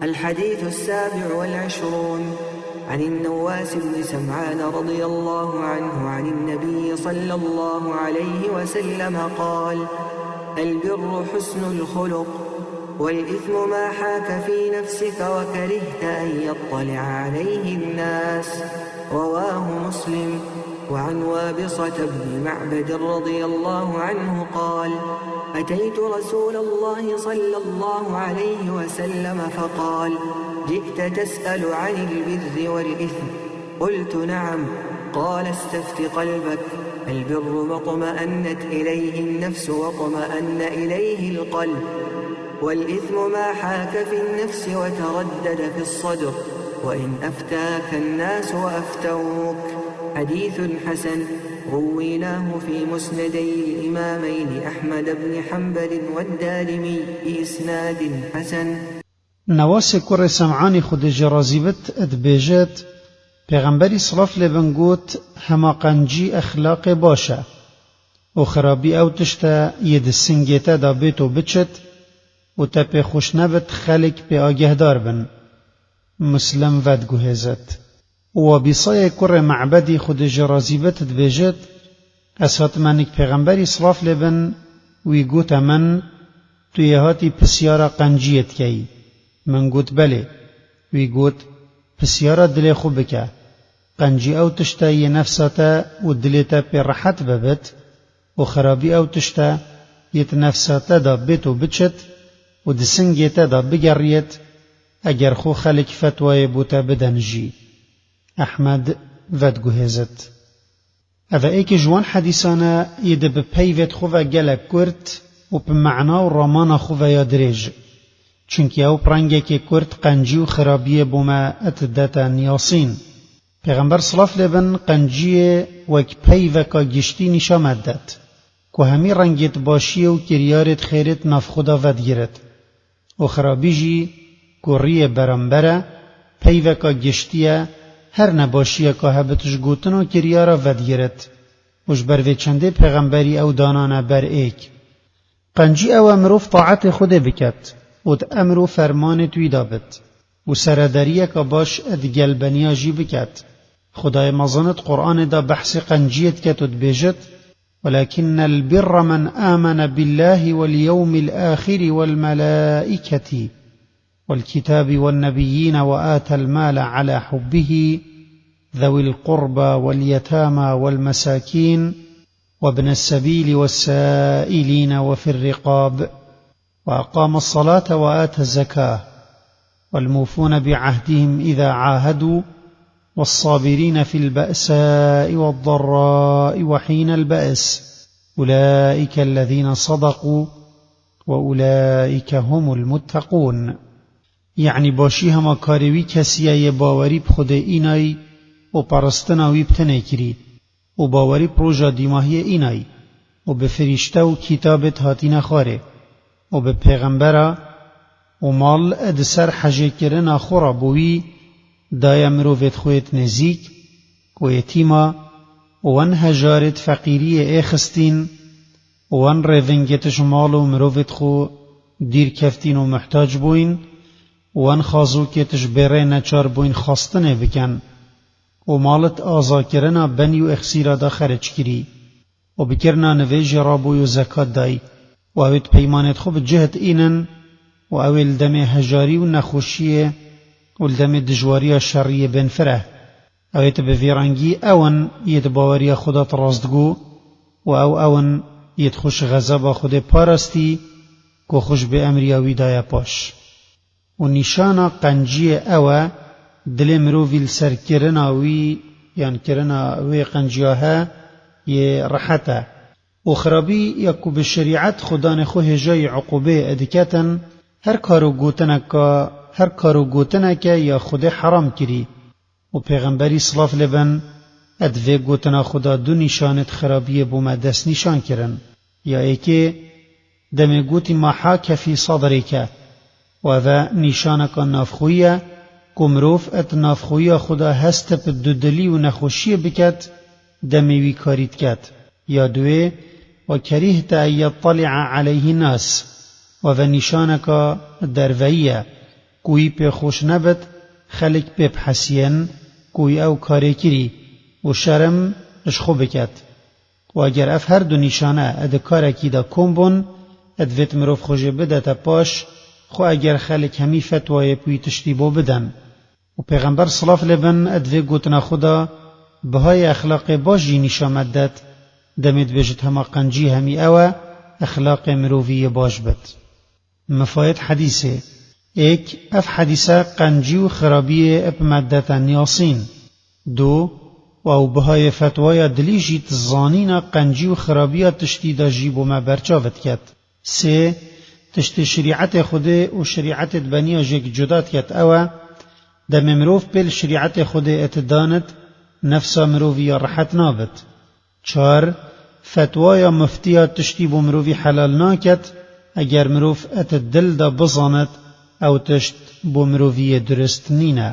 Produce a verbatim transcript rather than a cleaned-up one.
الحديث السابع والعشرون. عن النواس بن سمعان رضي الله عنه عن النبي صلى الله عليه وسلم قال: البر حسن الخلق، والإثم ما حاك في نفسك وكرهت أن يطلع عليه الناس. رواه مسلم. وعن وابصة بن معبد رضي الله عنه قال: أتيت رسول الله صلى الله عليه وسلم فقال: جئت تسأل عن البر والإثم؟ قلت: نعم. قال: استفت قلبك، البر ما اطمأنت إليه النفس واطمأن إليه القلب، والإثم ما حاك في النفس وتردد في الصدر، وإن أفتاك الناس وأفتوك. حديث حسن، رويناه في مسندي الإمامين أحمد بن حنبل والدارمي بإسناد حسن. Newasê kurê Sem'anî Xwedê jê razî bit dibêjit: Pêxemberî silav lê bin got, hema qencî exlaqê baş e û xirabî ew tişt e yê di singê te de bêt û biçit û te pê xweş nebit xelk pê agehdar bin. Muslim vediguhêzit. Û Wabîsayê kurê Me'bedî Xwedê jê razî bit dibêjit: Ez hatime nîk Pêxemberî silav lê bin, wî gote min, tu yê hatî pisyara qenciyê dikeyî. Min got belê. Wî got: Pisyara dilê xwe bike. Qencî ew tişt e yê nefsa te û dilê te pê rehet bibit û xirabî ew tişt e yê di nefsa te de bêt û biçit û di singê te de bigeriyêt, eger xwe xelk fetwayê bo te bidin jî. Ehmed vediguhêzit. Ev e êkê ji wan hedîsan e yê di bi peyvêt xwe ve gelek kurt û bi mena û ramana xwe ve ya dirêj. Çunkî ew bi rengekê kurt qencî û xirabiyê bo me didete niyasîn. Pêxember silav lê bin qenciyê wek peyveka giştî nîşa me didet, ku hemî rengê di başiyê û kiryarê di xêrê di nav xwe de vedigirit. û xirabî jî ku riyê beramber e, peyveka giştî ye, her nebaşiyeka hebit ji gotin û kiryara vedigirit û ji ber vê çendê pêxemberî ew danane ber êk. Qencî ew e mirov taetê Xwedê biket û di emr û fermanê wî de bit û seredariyeka baş di gel beniya jî biket. Xwedayê mezin di Quranê de behsê qenciyê diket û dibêjit: ولكن البر من آمن بالله واليوم الآخر والملائكة والكتاب والنبيين وآتى المال على حبه ذوي القربى واليتامى والمساكين وابن السبيل والسائلين وفي الرقاب وأقام الصلاة وآتى الزكاة والموفون بعهدهم إذا عاهدوا والصابرين في البأساء والضراء وحين البأس أولئك الذين صدقوا وأولئك هم المتقون. Yanî başî hema karê wî kesî ye yê bawerî bi Xwedê înayî û parastina wî bi tinê kirî û bawerî bi roja dîmahiyê înayî û bi firîşte û kitabê di hatîne xwarê û bi pêxembera û mal di ser hejêkirina xwe re bo wî daye mirovêt xwe yêt nêzîk û yetîma û wan hejarêt feqîriyê êxistîn û wan rêvingêt ji mal û mirovêt xwe dîr keftîn û muhtac bûyn û wan xazokêt ji bêrê neçar bûyn xastinê bikin û malit azakirina benî û êxsîra da xeric kirî û bi kirina nivêjê rabûy û zekat dayî û ew ê di peymanêt xwe bi cihd înin û ew ê li demê hejarî û nexweşiyê û li demê dijwariya şeriyê bên fireh. Ew ê di bi vî rengî ew in yê di baweriya xwe de di rastgo û ew ew in yê di xwe ji xezeba Xwedê parastî ku xwe ji bêemriya wî daye paş. Û nîşana qenciyê ew e, dilê mirovî li ser kirina wî yan kirina wê qenciya he yê rehet e. Û xirabî ya ku bi şerîet xwedanê xwe hêjayî uqûbê diketin, her kar û gotineka, her kar û gotineke ya Xwedê heram kirî. Û pêxemberî silav lê bin, e di vê gotina xwe de du nîşanêt xirabiyê bo me destnîşan kirin. Ya êkê, demê gotî ma hake fî sadrîke, û ev e nîşaneka navxweyî ye ku mirov di navxweyiya xwe de hest bi dudilî û nexweşiyê biket, demê wî karî diket. Ya duwê, we kerîhte en yetteli'a aleyhî nas, û ev e nîşaneka derveyî ye. ku wî pê xweş nebit, xelk pê bihesiyên ku wî ew karê kirî û şerm ji xwe biket. Û eger ev her du nîşane di karekî de kom bûn, divêt mirov xwe jê bidete paş, xwe eger xelk hemî fetwayê bi wî tiştî bo bidin. Û Pêxember silav lê bin di vê gotina xwe de bihayê exlaqê baş jî nîşa me didet, demê dibêjit hema qencî hemî ew e, exlaqê mirovî yê baş bit. Mifayet hedîsê. Êk, ev hedîse qencî û xirabiyê bi me didete niyasîn. Du, û ew bihayê fetwaya dilî jî di zanîna qencî û xirabiya tiştî de jî bo me berçav diket. Sê, tiştê şerîetê Xwedê û şerîetê di beniya jêk cuda diket ew e, demê mirov pê li şerîetê Xwedê itidanit, nefsa mirovî ya rehet nabit. Çar, fetwaya muftiya tiştî bo mirovî helal naket, eger mirov et dil de bizanit, ew tişt bo mirovî yê durist nîne.